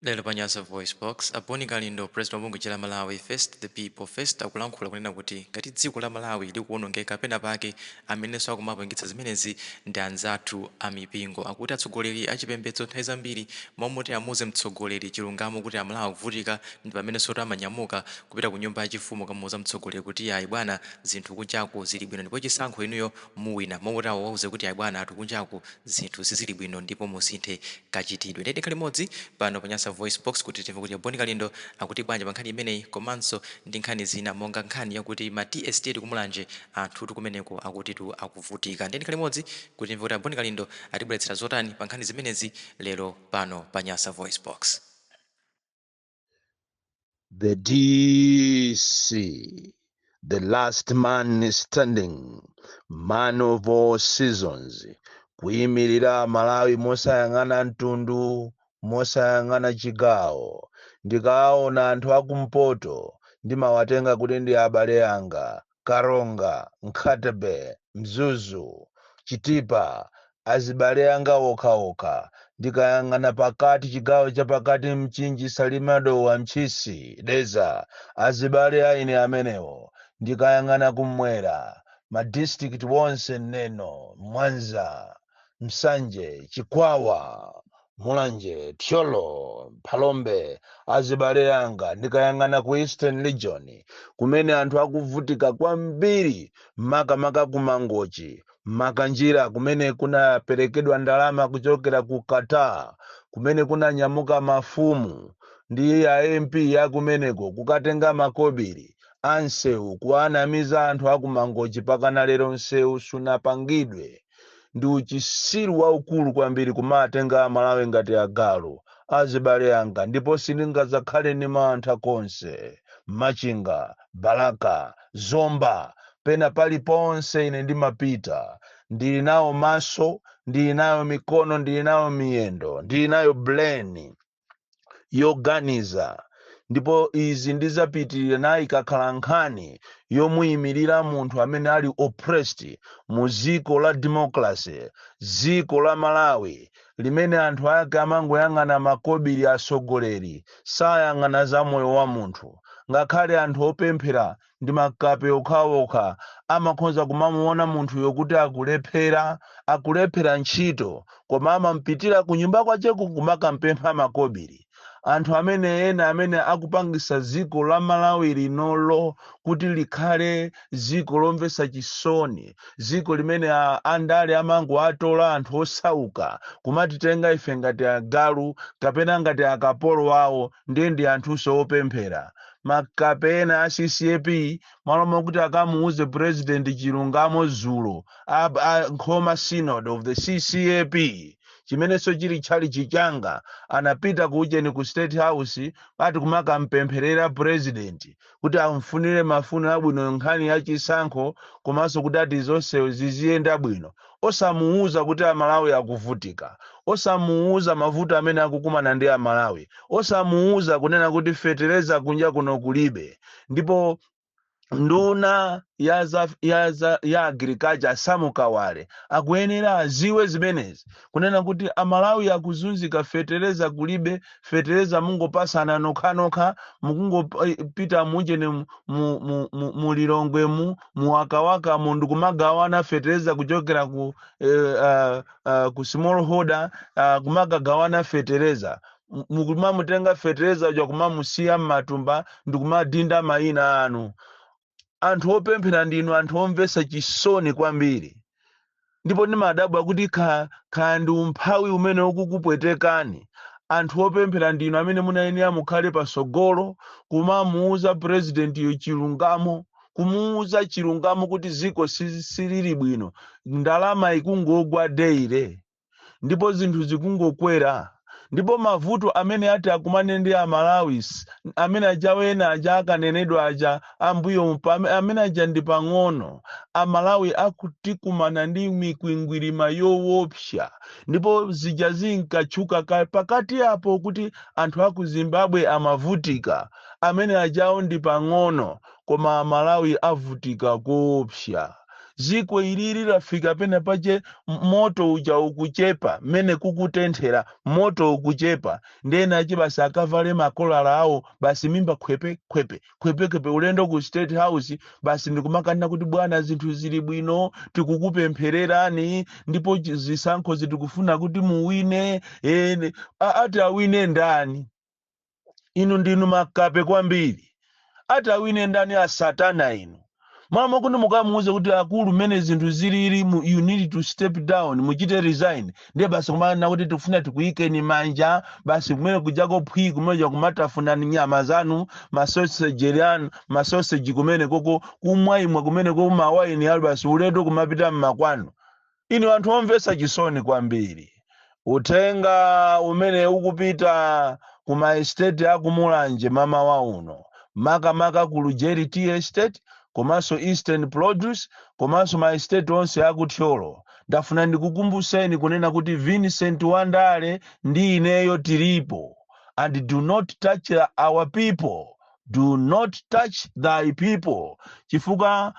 Lero pa Nyasa VoiceBox, a Bon Kalindo, President wa bungwe la Malawi First the People First akulankhula kunena kuti ngati dziko la Malawi likuwonongeka pena pake, amenenso akumapangitsa zimenezi ndi anzathu a mipingo. Akuti atsogoleri achipembedzo nthawi zambiri momoti amuuze mtsogoleri chilungamo kuti Amalawi akuvutika, ndi pamenenso amanyamuka kupita ku nyumba yachifumu kamuuza mtsogoleri kuti ayi bwana, zinthu kunjaku zili bwino ndipo chisankho inuyo muwina, momoti awauze kuti ayi bwana, anthu kunjaku zinthu sizili bwino ndipo musinthe kachitidwe. Ndiye tikhale limodzi pano pa Nyasa Voice Box kuti timve kuti Bon Kalindo akuti bwanji pa nkhani imeneyi, komanso ndi nkhani zina monga nkhani yakuti ma tea estate kumulanje anthu kumeneko akutitu akuvutika. Ndiye tikhale limodzi kuti timve kuti Bon Kalindo atibweretsera zotani pa nkhani zimenezi lero pano pa Nyasa Voice Box. The DC, the last man standing, man of all seasons, kuyimirira Malawi mosayang'ana mtundu, mosayang'ana chigawo. Ndikaona anthu akumpoto ndimawatenga kuti ndi abale anga. Karonga, Nkhata Bay, Mzuzu, Chitipa, azibale anga okhaokha. Ndikayang'ana pakati, chigawo chapakati, Mchinji, Salima, Dowa, Ntchisi, Dedza, azibale aine amenewo. Ndikayang'ana kumwera, ma district wonse, Neno, Mwanza, Nsanje, Chikwawa, Mulanje, Thyolo, Phalombe, azibale anga. Ndikayang'ana ku Eastern Region kumene anthu akuvutika kwambiri, makamaka ku Mangochi, Makanjira, kumene kunaperekedwa ndalama kuchokera ku Qatar, kumene kunanyamuka mafumu ndi a MP akumeneko kukatenga makobiri ansewu kuwanamiza anthu aku Mangochi, pakana lero nsewu sunapangidwe. Ndi uchisiru waukulu kwambiri kumatenga Amalawi ngati agalu. Azibale anga, ndipo sindingazakhale ndi mantha konse. Machinga, Balaka, Zomba, pena paliponse ine ndimapita. Ndili nawo maso, ndili nayo mikono, ndili nayo miyendo, ndili nayo brain yoganiza, ndipo izi ndizapitirira nayo ikakhala nkhani yomuyimirira munthu amene ali oppressed mu dziko la democracy, dziko la Malawi limene anthu ake amangoyang'ana makobiri. Atsogoleri sayang'ana za moyo wa munthu. Ngakhale anthu opemphera ndi makape okhaokha, amakhoza kumamuona munthuyo kuti akulephera, akulephera ntchito, koma amampitira ku nyumba kwacheko kumakampempha makobiri. Anthu amene ena amene akupangisa dziko la Malawi linolo kuti likhale dziko lomvetsa chisoni, dziko limene andale amangoatola anthu osauka kumatitenga ife ngati agalu kapena ngati akapolo awo, ndiye ndi anthunso opemphera, makape ena a CCAP, malo mokuti akamuuze President chilungamo zulo, a Nkhoma Synod of the CCAP, chimenenso chili tchalichi changa, anapita kuujeni ku State House ati kumakampempherera President kuti amfunire mafuno abwino nkhani ya chisankho, komanso kuti ati zonse ziziyenda bwino, osamuuza kuti Amalawi akuvutika, osamuuza mavuto amene akukumana ndi Amalawi, osamuuza kunena kuti fetereza kunja kuno kulibe. Ndipo nduna ya agriculture, Sam Kawale, akuyenera aziwe zimenezi, kunena kuti Amalawi akuzunzika, fetereza kulibe, fetereza mungopasana nokhanokha, mukungopita munjene mu Lilongwe, mu Wakawaka mu, ndikumagawana fetereza kuchokera ku smallholder, kumakagawana fetereza. Mukumamutenga fetereza uja kumamusiya m'matumba ndikumadinda mayina anu. Anthu opemphera ndinu anthu omvetsa chisoni kwambiri, ndipo ndimadabwa kuti kha ndi umphawi umene ukukupwetekani. Anthu opemphera ndinu amene munayenera mukhale pasogolo kumamuuza President chilungamo, kumuuza chilungamo kuti ziko silili bwino, ndalama ikungogwa daily ndipo zinthu zikungokwera, ndipo mavuto amene ati akumane ndi Amalawis amene aja, wena aja akanenedwa aja ambuyo, amene aja ndi pang'ono. Amalawi akutikumana ndi mikwingwirima yoopsa, ndipo zija zinkatchuka pakati apo kuti anthu aku Zimbabwe amavutika, amene ajawo ndi pang'ono, koma Amalawi avutika koopsa. Ziko ilili lafika pena pache, moto uja ukuchepa, mmene kukutenthera moto ukuchepa. Ndena achi basi akavale makolala awo basi, mimba khwepe khwepe khwepe khwepe, ulendo ku State House basi, ndikumakanena kuti, "Bwana, zinthu zili bwino, tikukupemphererani, ndipo zisankho zitikufuna kuti muwine." Ati awine ndani? Inu ndinu makape kwambiri. Ati awine ndani? Asatana inu! Mama kuti mukamuuze kuti, "Akulu, mmene zinthu zilili, you need to step down, muchite resign." Ndiye basi kumanena kuti, "Tikufuna tikuyikeni manja." Basi kumene kujako phwi, kumene kumatafunani nyama zanu, masoseji anu, masoseji kumene koko, kumwaimwa kumene koko, mawaini ali, basi ulendo kumapita mmakwanu. Inu anthu omvetsa chisoni kwambiri. Uthenga umene ukupita ku ma estate akumulanje mamawa uno, makamaka ku Lujeri Tea Estate komanso Eastern Produce komanso ma estate onse akuthyolo, ndafuna ndikukumbuseni kunena kuti Vincent Wandale ndi ineyo tilipo, and do not touch our people, do not touch thy people, chifukwa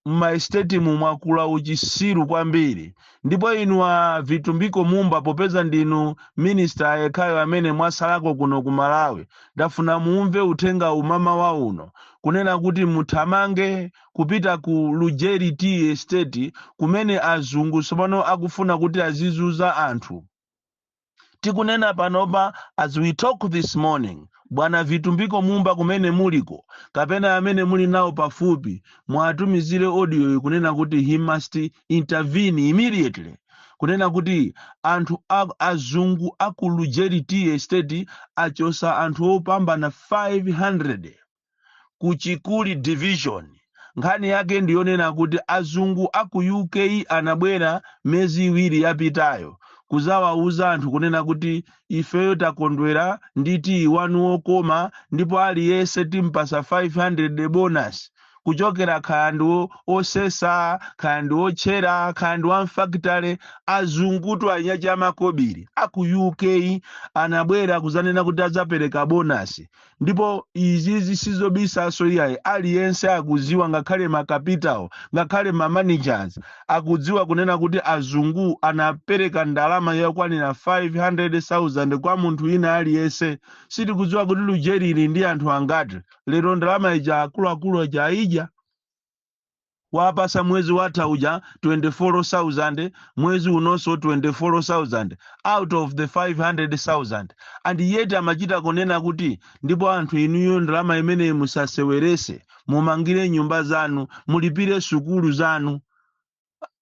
ma estate mwakula uchisiru kwambiri. Ndipo inu a Vitumbiko Mumba, popeza ndinu minister yekhayo amene mwasalako kuno ku Malawi, ndafuna mumve uthenga umama wa uno kunena kuti muthamange kupita ku Lujeri Tea Estate kumene azungu tsopano akufuna kuti azizuza anthu. Tikunena panopa, as we talk this morning, bwana Vitumbiko Mumba, kumene muliko kapena amene muli nawo pafupi, mwatumizire audio kunena kuti he must intervene immediately, kunena kuti anthu azungu aku Lujeri Tea Estate achosa anthu opambana 500 ku Chikuli Division. Nkhani yake ndiyonena kuti azungu aku UK anabwera miyezi 2 yapitayo kuzawauza anthu kunena kuti, "Ifeyo takondwera ndi tiyi wanu wokoma, ndipo aliyense timpasa 500 bonus, kuchokera kaya ndi osesa, kaya ndi otchera, kaya ndi wamfakitale." Azungutu anyacha amakobiri aku UK anabwera kuzanena kuti adzapereka bonus, ndipo izi zisizobisaso iyayi, aliyense akuziwa, ngakhale makapitawo, ngakhale ma managers akudziwa kunena kuti azungu anapereka ndalama yokwanira 500,000 kwa munthu ina aliyense. Sitikudziwa kuti Lujeri ili ndi anthu angati lero. Ndalama ija akuluakulu aja aidya. Wapasa mwezi watha uja 24,000, mwezi unonso 24,000 out of the 500,000. And yet amachita kunena kuti, "Ndipo anthu inuyo, ndalama imeneyi musasewerese, mumangire nyumba zanu, mulipire sukulu zanu."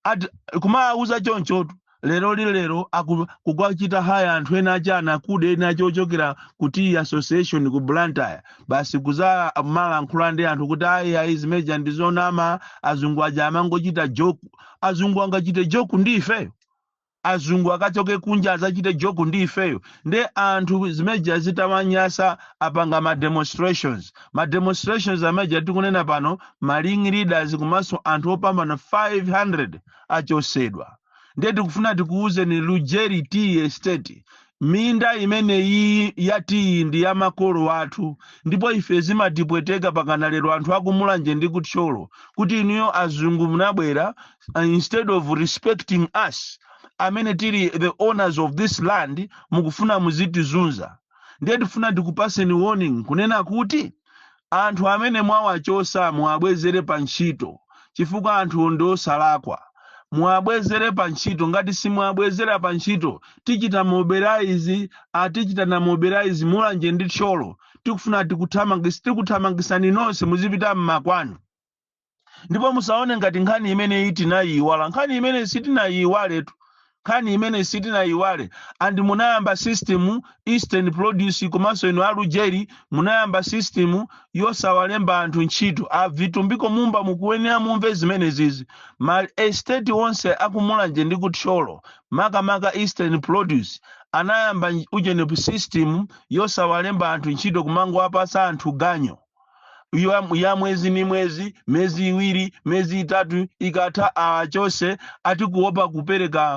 Ati kumawuza chonchotu. Lero lilero kukachita hire anthu ena acha anakuda ena acha ochokera ku tea association ku Blantyre, basi kuza malankhula ndi anthu kuti, "Ayi, ayi, zimeja ndizonama, azungu aja amangochita joke." Azungu angachite joke ndi ifeyo? Azungu akachoke kunja azachite joke ndi ifeyo? Nde anthu zimeja zitawanyasa, apanga ma demonstrations. Ma demonstrations ameja tikunena pano, ma ring leaders komanso anthu opambana 500 achosedwa. Ndiye tikufuna tikuwuzeni, Lujeri Tea Estate, minda imeneyi ya tiyi ndi ya makolo athu, ndipo ife zimatipweteka pakana lero anthu akumulanje ndi kuthyolo kuti inuyo azungu munabwera, instead of respecting us amene tili the owners of this land, mukufuna muzitizunza. Ndiye tifuna tikupaseni warning kunena kuti anthu amene mwawachosa muwabwezere pa ntchito, chifukwa anthu ndi osalakwa. Muwabwezere pa ntchito. Ngati simuwabwezera pa ntchito, tichita mobilize, atichita na mobilize Mulanje ndi Thyolo. Tikufuna tikuthamangisani nonse, muzipita mmakwanu. Ndipo musaone ngati nkhani imeneyi tinayiwala. Nkhani imene sitinayiwaletu, nkhani imene sitinayiwale. And munayamba system, Eastern Produce komanso inu alujeri, munayamba system yosawalemba anthu ntchito. A Vitumbiko Mumba, mukuyenera mumve zimene zizi. Ma estate onse akumulanje ndi kuthyolo, makamaka Eastern Produce, anayamba ujeni system yosawalemba anthu ntchito, kumangowapasa anthu ganyo. Ya mwezi ni mwezi, miyezi 2, miyezi 3 ikatha achose, ati kuopa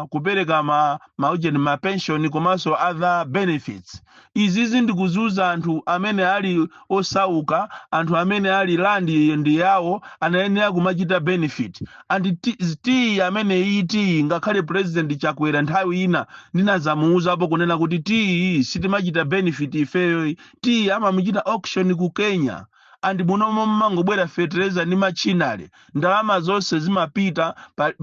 kupereka maujeni, ma pension komanso other benefits. Izizi ndikuzuza anthu amene ali osauka, anthu amene ali land ndi yawo, anayenera kumachita benefit. And tea amene iyi tea, ngakhale President Chakwera nthawi ina ndinazamuuzapo kunena kuti tea iyi sitimachita benefit ifeyo, tea amamuchita auction ku Kenya, and munomo mmangobwera fertilizer ndi machinery, ndalama zonse zimapita,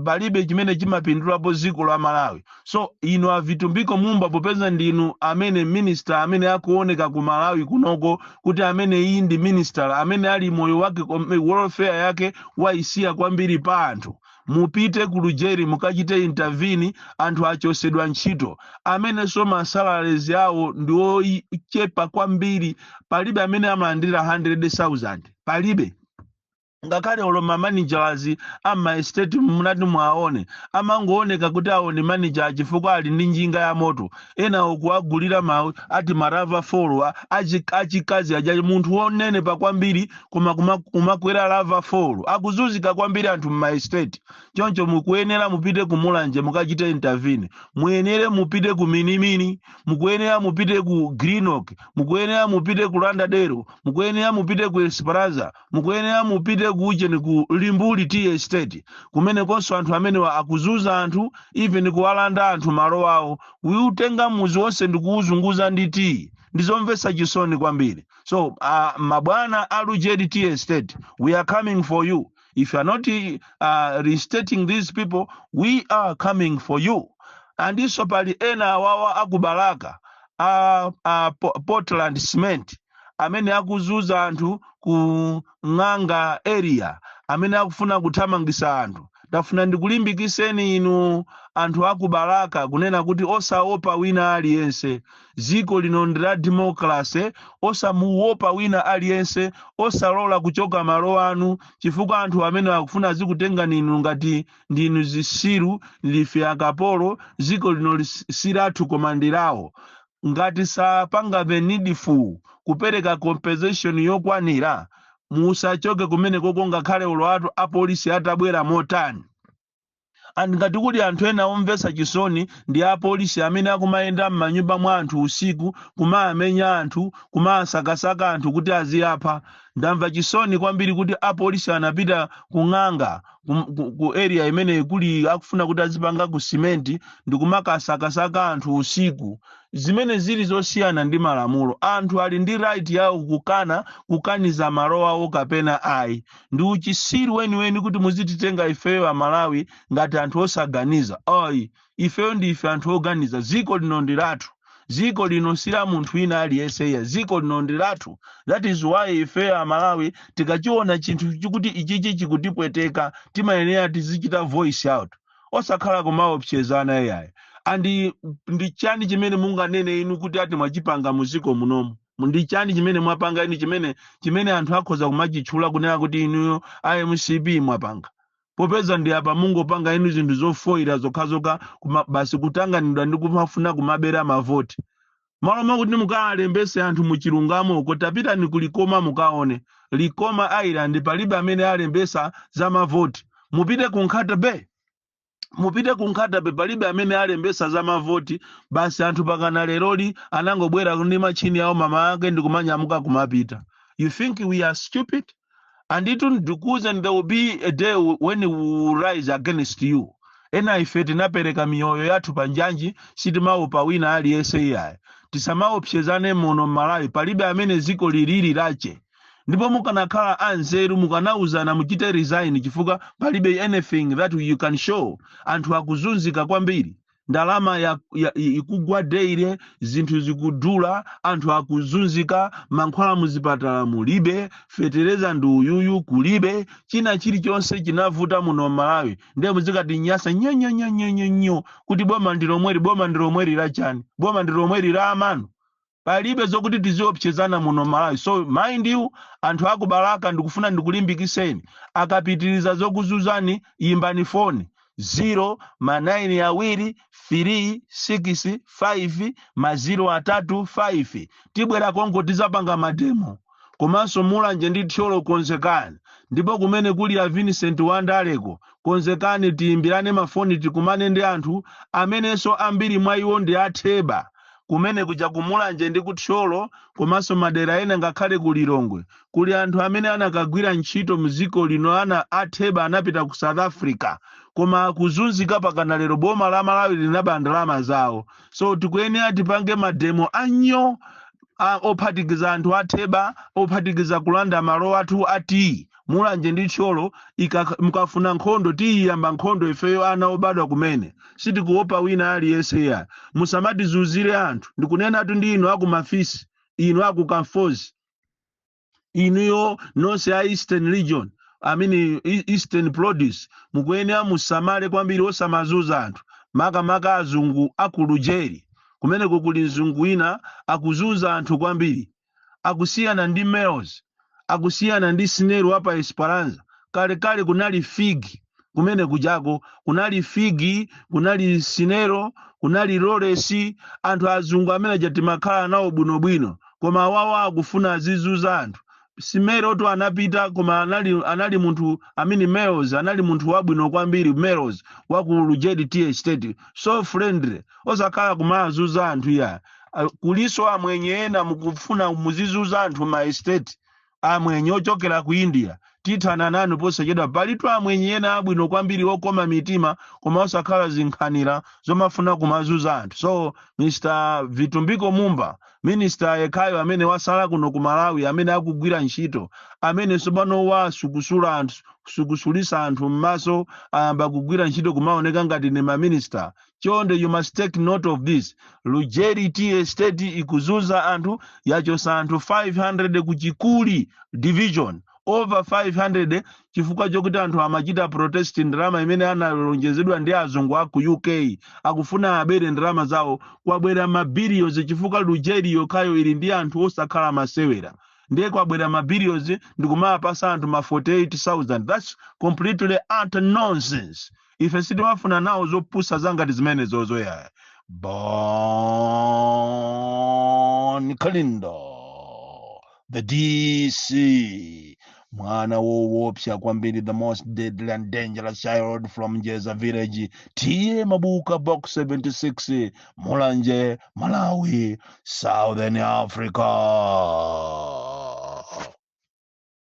palibe chimene chimapindulapo dziko la Malawi. So inu a Vitumbiko Mumba, popeza ndinu amene minister amene akuoneka ku Malawi kunoko kuti amene iyi ndi minister amene ali moyo wake, welfare yake waisiya kwambiri pa anthu, mupite ku Lujeri mukachite intervene. Anthu achosedwa ntchito amenenso ma salaries awo ndi ochepa kwambiri. Palibe amene amalandira 100,000, palibe. Ngakhale olo ma managers ama estate munati mwaone, amangooneka kuti awo ni manager chifukwa ali ndi njinga ya moto. Ena okuagulira ma ati ma RAV4 achikazi aja, munthu wonenepa kwambiri koma kumakwera RAV4. Akuzunzika kwambiri anthu mma estate. Choncho mukuyenera mupite ku Mulanje mukachite intervene, muyenere mupite ku Minimini, mukuyenera mupite ku Greenock, mukuyenera mupite ku Lauderdale, mukuyenera mupite ku Esperanza, mukuyenera mupite ku ujeni, ku Limbuli Tea Estate, kumene konso anthu amenewa akuzunza anthu, even kuwalanda anthu malo awo, kuutenga muzi wonse ndikuwuzunguza ndi tea. Ndizomvetsa chisoni kwambiri. So mabwana a Lujeri Tea Estate, we are coming for you. If you are not reinstating these people, we are coming for you. Andinso pali ena awawa akubalaka a Portland Cement amene akuzunza anthu ku Ng'anga area, amene akufuna kuthamangisa anthu. Ndafuna ndikulimbikiseni inu anthu akubalaka kunena kuti osaopa wina aliyense. Dziko lino ndi la democracy. Osamuopa wina aliyense, osalola kuchoka malo anu chifukwa anthu amene akufuna azikutengani inu ngati ndinu zisiru, ndife akapolo. Dziko lino si lathu koma ndi lawo. Ngati sapanga the needful kupereka compensation yokwanira, musachoke kumene koko, ngakhale ulo atu apolisi atabwera motani. And ngati kuli anthu ena omvetsa chisoni, ndi apolisi amene akumayenda m'manyumba mwa anthu usiku, kumamenya anthu, kumasakasaka anthu kuti aziyapha. Ndamva chisoni kwambiri kuti apolisi anapita kung'anga ku area imene kuli akufuna kuti azipanga ku simenti, ndikumakasakasaka anthu usiku, zimene zili zosiyana ndi malamulo. Anthu ali ndi right yawo kukana, kukaniza malo awo kapena ayi. Ndi uchisiru weniweni kuti muzititenga ifeyo Amalawi ngati anthu osaganiza. Ayi, ifeyo ndife anthu oganiza. Dziko lino ndi lathu. Dziko lino si la munthu wina aliyense iya. Dziko lino ndi lathu. That is why ifeyo Amalawi tikachiona chinthu chikuti ichichi chikutipweteka, timayenera tizichita voice out, osakhala kumaopsezana iyayi. And ndi chani chimene munganene inu kuti ati mwachipanga muziko munomu? Ndi chani chimene mwapanga inu chimene anthu akhoza kumachitchula kunena kuti inuyo iMCP mwapanga? Popeza ndi apa mungopanga inu zinthu zofoira zokhazokha, basi kutanganidwa ndi kumafuna kumabera mavoti malo mwakuti mukalembese anthu muchilungamo uko. Tapitani ku Likoma mukaone Likoma Island, palibe amene alembesa za mavoti. Mupite ku Nkhata Bay, mupite ku Nkhata Bay, palibe amene alembesa za mavoti. Basi anthu pakana leroli anangobwera ndi machini awo, mama ake, ndikumanyamuka kumapita. You think we are stupid? And itu ndikuwuzani, there will be a day when we will rise against you. Ena ife tinapereka miyoyo yathu pa njanji, sitimaopa wina aliyense iyayi. Tisamaopsezane muno m'Malawi. Palibe amene ziko lilili lache. Ndipo mukanakhala anzeru, mukanauzana muchite resign, chifukwa palibe anything that you can show. Anthu akuzunzika kwambiri, ndalama ikugwa daily, zinthu zikudula, anthu akuzunzika, mankhwala muzipatala mulibe, fetereza ndi uyuyu kulibe, china chilichonse chinavuta muno m'Malawi. Ndiye muzikati nyasa nyonyonyonyonyo kuti boma ndi lomweri. Boma ndi lomweri lachani? Boma ndi lomweri la amanu. Palibe zokuti tiziopsezana muno Malawi. So mind you, anthu akubalaka, ndikufuna ndikulimbikiseni, akapitiriza zokuzuzani, imbani foni 0 ma 9 awiri 3 6 5 ma 0 atatu 5. Tibwera konko, tizapanga ma demo. Komanso Mulanje ndi Thyolo, konzekani. Ndipo kumene kuli a Vincent Wandaleko, konzekani, tiyimbirane mafoni, tikumane ndi anthu amenenso ambiri mwa iwo ndi atheba kumene kuja kuMulanje ndi kuThyolo, komanso madera ena, ngakhale ku Lilongwe kuli anthu amene anakagwira ntchito mdziko lino, ana atheba anapita ku South Africa koma akuzunzika pakana lero. Boma la Malawi linaba ndalama zawo. So tikuyenera tipange mademo anyo ophatikiza anthu atheba, ophatikiza kulanda malo athu ati Mulanje ndi Thyolo. Mukafuna nkhondo, tiyiyamba nkhondo ifeyo ana obadwa kumene, sitikuopa wina aliyense ya. Musamatizunzire anthu. Ndikunenatu ndi inu aku Mafisi, inu aku Kamfozi, inuyo nonse a Eastern Region, I mean Eastern Produce, mukuyenera musamale kwambiri, osamazuza anthu, makamaka azungu aku Lujeri. Kumeneko kuli mzungu wina akuzunza anthu kwambiri, akusiyana ndi Males, akusiyana ndi Sineru apa Esperanza. Kalekale kunali Figi, kumene kujako kunali Figi, kunali Sinero, kunali Loresi, anthu azungu amene aja timakhala nawo bwinobwino, koma awawa akufuna azizuza anthu. Simero to anapita, koma anali munthu amene Males anali munthu wabwino kwambiri. Males waku Lujeri Tea Estate, so friendly, osakhala kumazuza anthu iya. Kuliso amwenye ena mukufuna muzizuza anthu ma estate, amwenye ochokera ku India, tithana nanu posachedwa. Palitu amwenye ena abwino kwambiri, okoma mitima, koma osakhala zinkhanira zomafuna kumazuza anthu. So Mr Vitumbiko Mumba, minister yekhayo amene wasala kuno ku Malawi amene akugwira ntchito, amene tsopano wasukusula anthu, kusukusulisa anthu m'maso, ayamba kugwira ntchito kumaoneka ngati ni maminista. Chonde, you must take note of this. Lujeri Tea Estate ikuzuza anthu, yachosa anthu 500 ku Chikuli Division, over 500, chifukwa chokuti anthu amachita protest ndalama imene analonjezedwa ndi azungu aku UK. Akufuna abere ndalama zawo. Kwabwera mabillions, chifukwa Lujeri yokhayo ili ndi anthu osakhala masewera. Ndiye kwabwera mabillions ndikumapasa anthu ma 48,000. That's completely utter nonsense. Ife sitimafuna nawo zopusa zangati zimene zozoyaya. Bon Kalindo, the DC, mwana woopsa kwambiri, the most deadly and dangerous child from Njeza village, T/A Mabuka, Box 76, Mulanje, Malawi, Southern Africa.